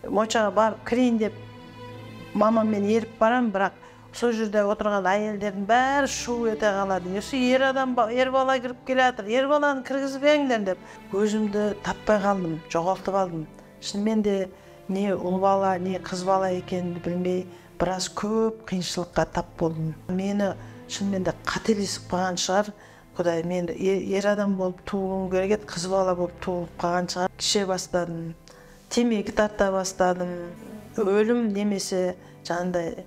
Моншаға барып кірейін деп мамаммен еріп барам, бірақ сол жерде отырған әйелдердің бәрі шу ете қалады. Осы ер адам, ер бала кіріп келе жатыр, ер баланы кіргізбеңдер деп. Өзімді таппай қалдым, жоғалтып алдым. Шынымен де не ұл бала, не қыз бала екенімді білмей, біраз көп қиыншылыққа тап болдым. Мені шынымен де қателесіп қалған шығар. Құдай, мен ер адам болып туылуым керек еді, қыз бала болып туылып қалған шығар. Іше бастадым, темекі тарта бастадым. Өлім немесе жаңағыдай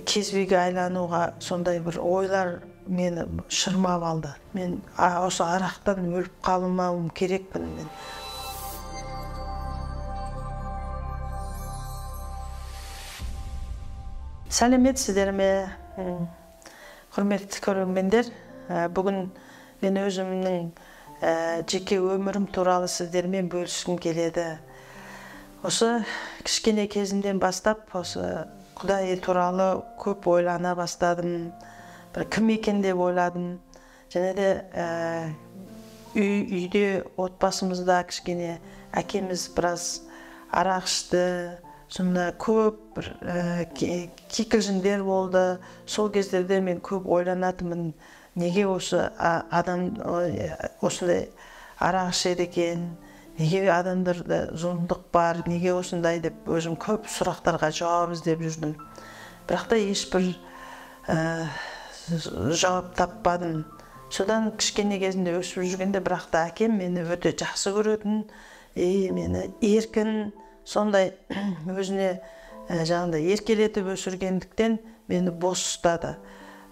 кезбеге айлануға сондай бір ойлар мені шырмап алды. Мен осы арақтан өліп қалмауым керекпін мен. Сәлеметсіздер ме, құрметті көрермендер? Бүгін мен өзімнің жеке өмірім туралы сіздермен бөліскім келеді. Осы кішкене кезімден бастап осы Құдай туралы көп ойлана бастадым. Бір кім екен деп ойладым. Және де үйде, отбасымызда кішкене әкеміз біраз арақ ішті. Сонда көп бір кикілжіңдер болды. Сол кездерде мен көп ойланатынмын. Неге осы адам осындай арақ ішеді екен? Неге адамдарда зұлымдық бар? Неге осындай деп өзім көп сұрақтарға жауап іздеп жүрдім. Бірақ та ешбір жауап таппадым. Содан кішкене кезімде өсіп жүргенде, бірақ та әкем мені өте жақсы көретін, мені еркін, сондай өзіне жаңағыдай еркелетіп өсіргендіктен мені бос ұстады.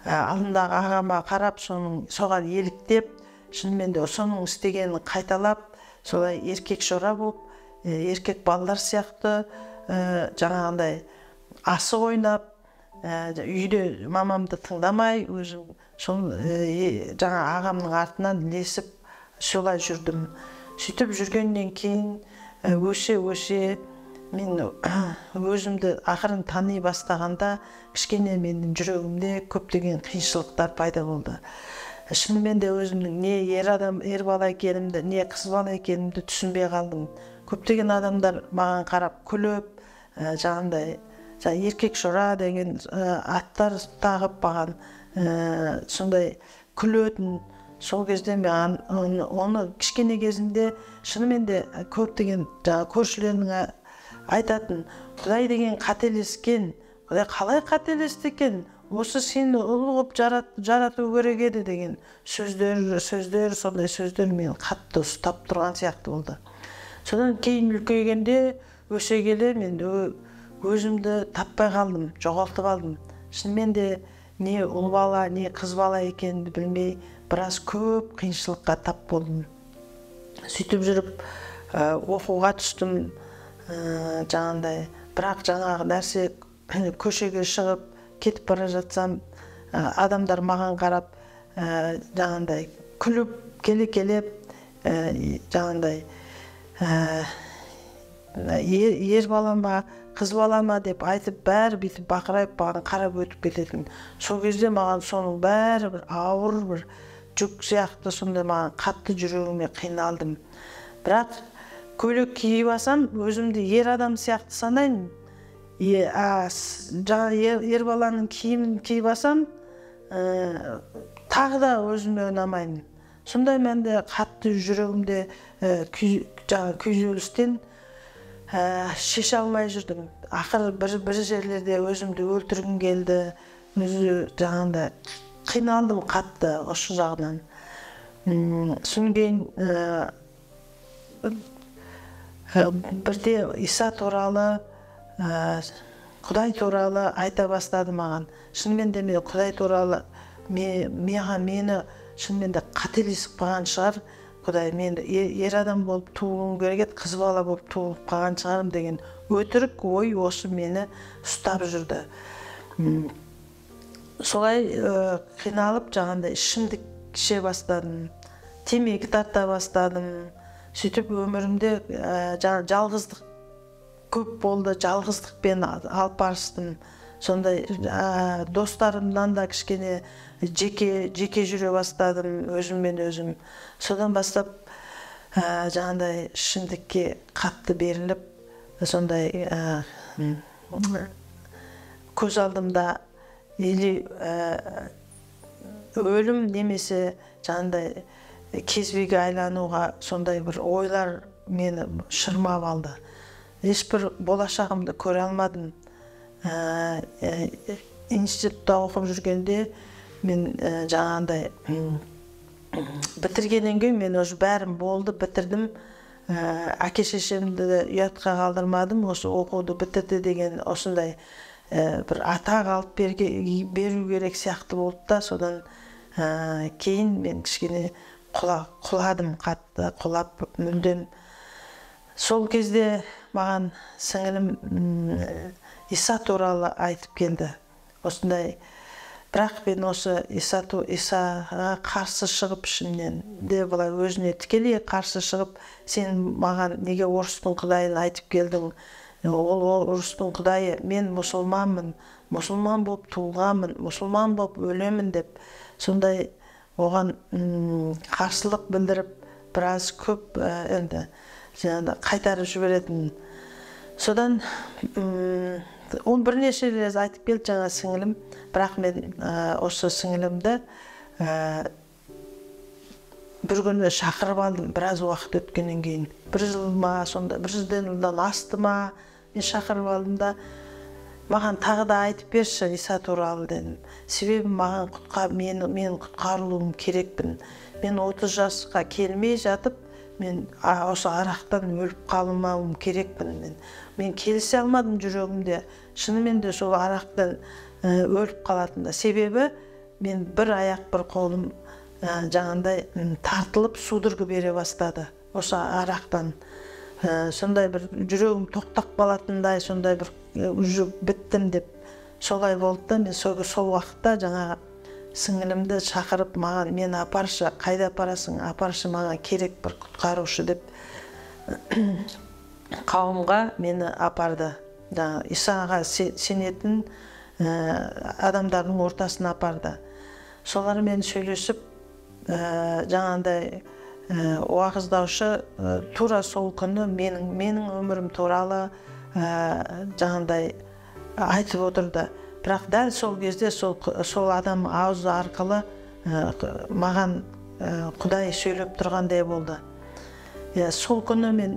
Алдымдағы ағама қарап, соған еліктеп, шынымен де соның істегенін қайталап, солай еркек жора болып, еркек балалар сияқты жаңағындай асық ойнап, үйде мамамды тыңдамай, өзім сол жаңа ағамның артынан ілесіп солай жүрдім. Сөйтіп жүргеннен кейін өсе-өсе мен өзімді ақырын тани бастағанда кішкене менің жүрегімде көптеген қиыншылықтар пайда болды. Шынымен де өзімнің не ер адам, ер бала екенімді, не қыз бала екенімді түсінбей қалдым. Көптеген адамдар маған қарап күліп, жаңағындай еркек жора деген аттар тағып маған сондай күлетін. Сол кезде маған оны кішкене кезімде шынымен де көптеген көршілерінің айтатын, Құдай деген қателескен, Құдай қалай қателесті екен, осы сені ұл қылып жарату керек еді деген сөздер, сондай сөздер мені қатты ұстап тұрған сияқты болды. Содан кейін үлкейгенде, өсе келе мен өзімді таппай қалдым, жоғалтып алдым. Шынымен де не ұл бала, не қыз бала екенімді білмей, біраз көп қиыншылыққа тап болдым. Сөйтіп жүріп оқуға түстім, жаңағындай. Бірақ жаңағы нәрсе көшеге шығып кетіп бара жатсам, адамдар маған қарап, жаңағындай күліп, келе-келеп, жаңағындай ер бала ма, қыз бала ма деп айтып, бәрі бүйтіп бақырайып маған қарап өтіп кететін. Сол кезде маған соның бәрі бір ауыр бір жүк сияқты, сондай маған қатты жүрегіме қиналдым. Бірақ көйлек киіп алсам, өзімді ер адам сияқты санаймын. Жаңа ер баланың киімін киіп алсам, тағы да өзіме ұнамаймын. Сондай менде қатты жүрегімде күйзелістен шеше алмай жүрдім. Ақыры бір жерлерде өзімді өлтіргім келді. Өзі жаңағындай қиналдым қатты осы жағынан. Содан кейін бірде Иса туралы, Құдай туралы айта бастады маған. Шынымен де мен Құдай туралы мені шынымен де қателесіп қалған шығар. Құдай, мен ер адам болып туылуым керек еді, қыз бала болып туылып қалған шығармын деген өтірік ой осы мені ұстап жүрді. Солай қиналып жаңағындай ішімдік іше бастадым, темекі тарта бастадым. Сөйтіп өмірімде жалғыздық көп болды, жалғыздықпен алып барыстым. Сондай достарымнан да кішкене жеке жүре бастадым, өзіммен өзім. Содан бастап жаңағындай ішімдікке қатты беріліп, Сондай көз алдымда или өлім немесе жаңағыдай кезбеге айлануға сондай бір ойлар мені шырмап алды. Ешбір болашағымды көре алмадым. Институтта оқып жүргенде мен жаңағындай бітіргеннен кейін мен уже бәрім болды, бітірдім. Әке шешемді ұятқа қалдырмадым, осы оқуды бітірді деген осындай бір атақ алып беру керек сияқты болды да. Содан кейін мен кішкене құладым, қатты құлап мүлдем. Сол кезде маған сіңілім Иса туралы айтып келді. Осындай, бірақ мен осы Исаға қарсы шығып, ішімнен де былай өзіне тікелей қарсы шығып, сен маған неге орыстың құдайын айтып келдің? Ол орыстың құдайы, мен мұсылманмын, мұсылман болып туылғанмын, мұсылман болып өлемін деп сондай оған қарсылық білдіріп, біраз көп енді жаңағы қайтарып жіберетін. Содан он бірнеше рет айтып келді жаңа сіңілім, бірақ мен осы сіңілімді бір күні шақырып алдым, біраз уақыт өткеннен кейін, бір жыл ма, сонда бір жылдан асты ма, мен шақырып алдым да, маған тағы да айтып берші Иса туралы дедім. Себебі маған мен құтқарылуым керекпін. Мен 30 жасқа келмей жатып, мен осы арақтан өліп қалмауым керекпін. Мен келісе алмадым жүрегімде. Шынымен де сол арақтан өліп қалатында. Себебі мен бір аяқ, бір қолым жаңағындай тартылып судырғы бере бастады осы арақтан. Сондай бір жүрегім тоқтап қалатындай, сондай бір уже біттім деп солай болды да. Мен сол уақытта жаңағы сіңілімді шақырып, маған мен апаршы, қайда апарасың, апаршы, маған керек бір құтқарушы деп қауымға мені апарды. Жаңағы Исаға сенетін адамдардың ортасына апарды. Солармен сөйлесіп, жаңағындай уағыздаушы тура сол күні менің өмірім туралы жаңағындай айтып отырды. Бірақ дәл сол кезде сол адам аузы арқылы маған Құдай сөйлеп тұрғандай болды. Сол күні мен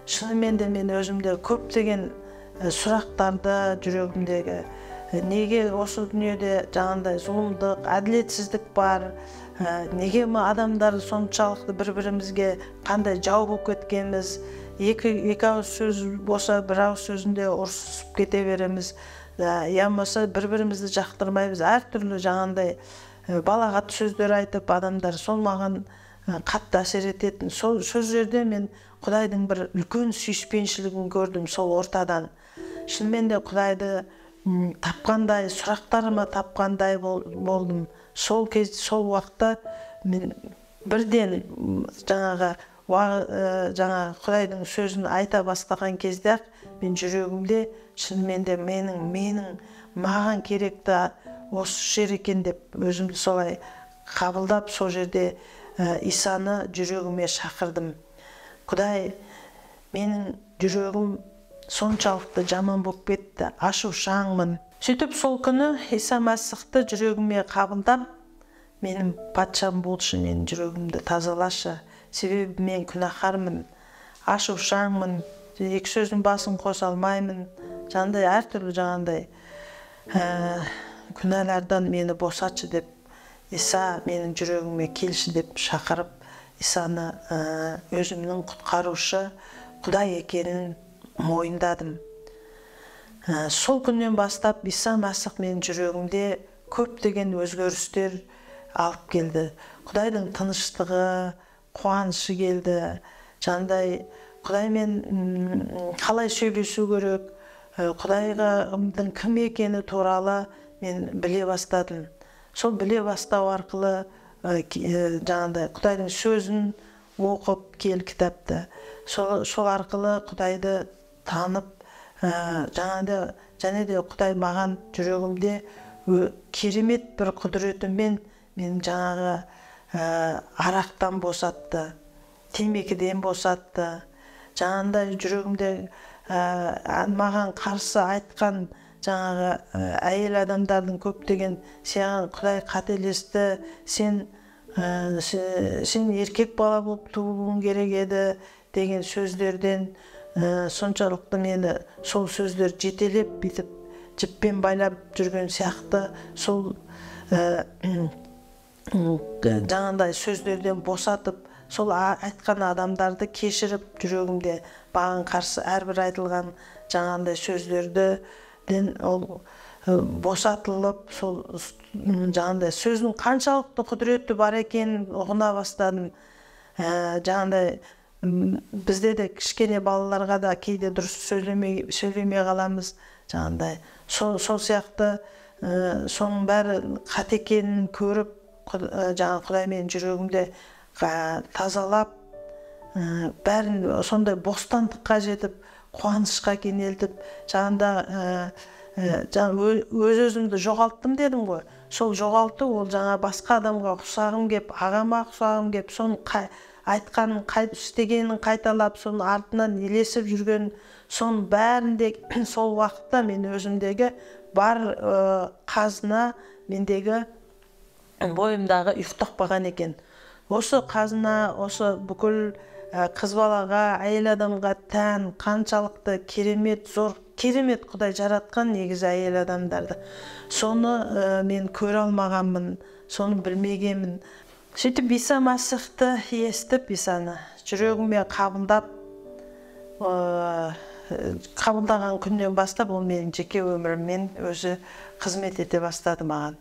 шынымен де мен өзімде көптеген сұрақтарды жүрегімдегі, неге осы дүниеде жаңағындай зұлымдық, әділетсіздік бар, неге адамдар соншалықты бір-бірімізге қандай жау болып кеткенбіз, екі ауыз сөз болса бір ауыз сөзінде ұрсысып кете береміз, я болмаса бір-бірімізді жақтырмаймыз, әртүрлі жаңағындай балағат сөздер айтып адамдар, сол маған қатты әсер ететін. Сол жерде мен Құдайдың бір үлкен сүйіспеншілігін көрдім сол ортадан. Шынымен де Құдайды тапқандай, сұрақтарыма тапқандай болдым. Сол кез, сол уақытта мен бірден жаңағы Құдайдың сөзін айта бастаған кезде мен жүрегімде шынымен де менің маған керекті осы жер екен деп өзімді солай қабылдап, сол жерде Исаны жүрегіме шақырдым. Құдай, менің жүрегім соншалықты жаман болып кетті, ашушаңмын. Сөйтіп сол күні Иса Мәсіхті жүрегіме қабылдап, менің патшам болшы, менің жүрегімді тазалашы. Себебі мен күнәһармын, ашушаңмын, екі сөздің басын қоса алмаймын. Жаңағындай әртүрлі жаңағындай күнәлардан мені босатшы деп, Иса менің жүрегіме келші деп шақырып, Исаны өзімнің құтқарушы Құдай екенін мойындадым. Сол күннен бастап Иса Мәсіх менің жүрегімде көптеген өзгерістер алып келді. Құдайдың тыныштығы, қуанышы келді. Жаңағындай Құдаймен қалай сөйлесу керек, Құдайдың кім екені туралы мен біле бастадым. Сол біле бастау арқылы жаңағындай Құдайдың сөзін оқып кел кітапты. Сол арқылы Құдайды танып, жаңағындай және де Құдай маған жүрегімде керемет бір құдіретімен мен жаңағы арақтан босатты, темекіден босатты. Жаңағындай жүрегімде маған қарсы айтқан жаңағы әйел адамдардың көптеген саған Құдай қателесті, сен еркек бала болып туылуың керек еді деген сөздерден соншалықты мені сол сөздер жетелеп, бүйтіп жіппен байлап жүрген сияқты, сол жаңағындай сөздерден босатып, сол айтқан адамдарды кешіріп, жүрегімде маған қарсы әрбір айтылған жаңағындай сөздерден ол босатылып, сол жаңағындай сөздің қаншалықты құдіреті бар екенін ұғына бастадым. Жаңағындай бізде де кішкене балаларға да кейде дұрыс сөйлемей қаламыз, жаңағындай сол сияқты соның бәрі қате екенін көріп, жаңа Құдай менің жүрегімде тазалап, бәрін сондай бостандыққа жетіп, қуанышқа кенелтіп, жаңағында өз-өзімді жоғалттым дедім ғой. Сол жоғалту ол жаңа басқа адамға ұқсағым кеп, ағама ұқсағым кеп, соның айтқанын, істегенін қайталап, соның артынан елесіп жүрген, соның бәрінде сол уақытта мен өзімдегі бар қазына мендегі бойымдағы ұйықтап қалған екен. Осы қазына, осы бүкіл қыз балаға, әйел адамға тән қаншалықты керемет, зор, керемет Құдай жаратқан негізі әйел адамдарды. Соны мен көре алмағанмын, соны білмегенмін. Сөйтіп Иса Мәсіхті естіп, Исаны жүрегіме қабылдап, қабылдаған күннен бастап ол менің жеке өміріммен өзі қызмет ете бастады маған.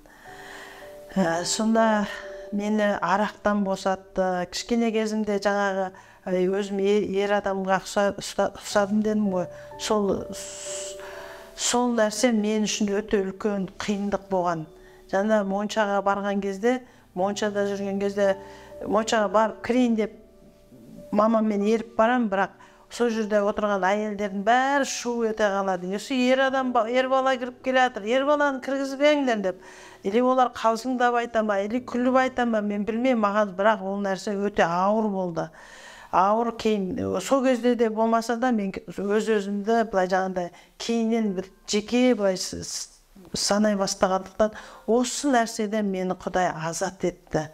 Сонда мені арақтан босатты. Кішкене кезімде жаңағы өзім ер адамға ұқсадым дедім ғой. Сол нәрсе мен үшін өте үлкен қиындық болған. Жаңа моншаға барған кезде, моншада жүрген кезде, моншаға барып кірейін деп мамаммен еріп барам, бірақ сол жерде отырған әйелдердің бәрі шу ете қалады. Осы ер адам, ер бала кіріп келе жатыр, ер баланы кіргізбеңдер деп. Или олар қалжыңдап айта ма, или күліп айта ма, мен білмеймін, маған бірақ ол нәрсе өте ауыр болды. Ауыр кейін, сол кезде де болмаса да мен өз-өзімді былай жаңағындай кейіннен бір жеке былай санай бастағандықтан осы нәрседен мені Құдай азат етті.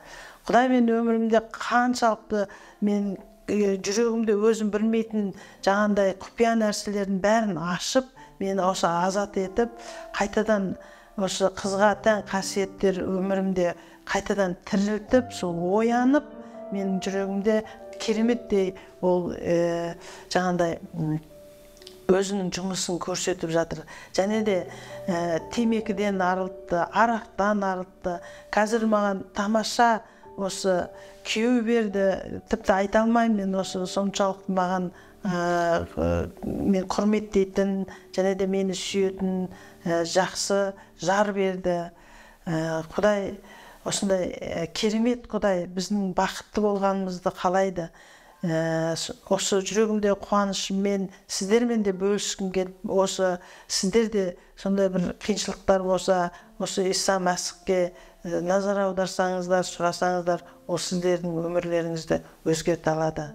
Құдай мен өмірімде қаншалықты мен жүрегімде өзім білмейтін жаңағындай құпия нәрселердің бәрін ашып, мені осы азат етіп, қайтадан осы қызға тән қасиеттер өмірімде қайтадан тірілтіп, сол оянып, менің жүрегімде кереметтей ол жаңағындай өзінің жұмысын көрсетіп жатыр. Және де темекіден арылтты, арақтан арылтты. Қазір маған тамаша осы күйеу берді, тіпті айта алмаймын мен осы соншалықты маған мен құрметтейтін және де мені сүйетін жақсы жар берді. Құдай осындай керемет Құдай біздің бақытты болғанымызды қалайды. Осы жүрегімде қуанышыммен сіздермен де бөліскім келіп, осы сіздер де сондай бір қиыншылықтар болса, осы Иса Мәсіхке назар аударсаңыздар, сұрасаңыздар, ол сіздердің өмірлеріңізді өзгерте алады.